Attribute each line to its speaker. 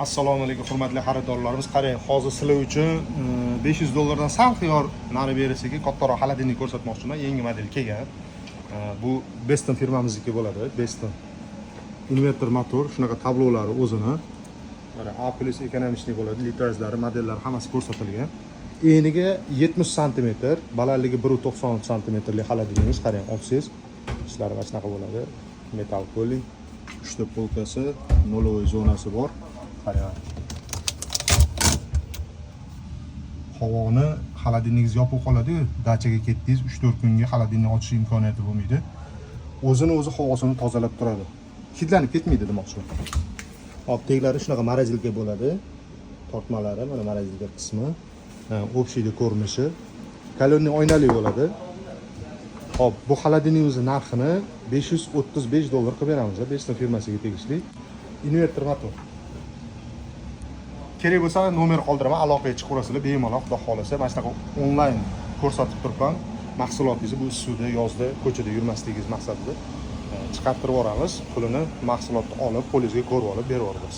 Speaker 1: Assalomu alaykum, hurmatli xaridorlarimiz. Qarang, hozir sizlar uchun 500 dollardan sal xiyor nari berisiga kattaroq холодильник ko'rsatmoqchiman. Yangi model kelgan. Bu Beston firmamizniki bo'ladi. Beston invertor motor, shunaqa tablolari o'zini. Mana A plus экономичный bo'ladi, litrajlari, modellari hammasi ko'rsatilgan. Eniga 70 santimetr, balandligi 1,90 santimetrli холодильник imiz. Qarang, olsangiz, ishlari mana shunaqa bo'ladi. Metall polling, uchta polkasi, нулевой zonasi bor. Qarang. Havoni холодильник ingiz yopiq qoladi-yu, dachaga ketdingiz, 3-4 kunga холодильник ochish imkoniyati bo'lmaydi. O'zini o'zi havosini tozalab turadi. Hidlanib ketmaydi demoqchiman. Hop, teglari shunaqa морозилка bo'ladi. Tortmalari, mana морозилка qismi. Общий da ko'rinishi. Колённый oynali bo'ladi. Hop, bu холодильник imizni narxini 535 dollar qilib beramiz, Beston firmasiga tegishli. Invertor motor. Kerak bo'lsa nomer qoldiraman, aloqaga chiqaverasizlar bemalol, xudo xohlasa. Mana shunaqa onlayn ko'rsatib turibman. Mahsulotingizni bu issiqda, yozda ko'chada yurmasligingiz maqsadida chiqartirib yuboramiz. Pulini mahsulotni olib, qo'lingizga ko'rib olib berib yuboramiz.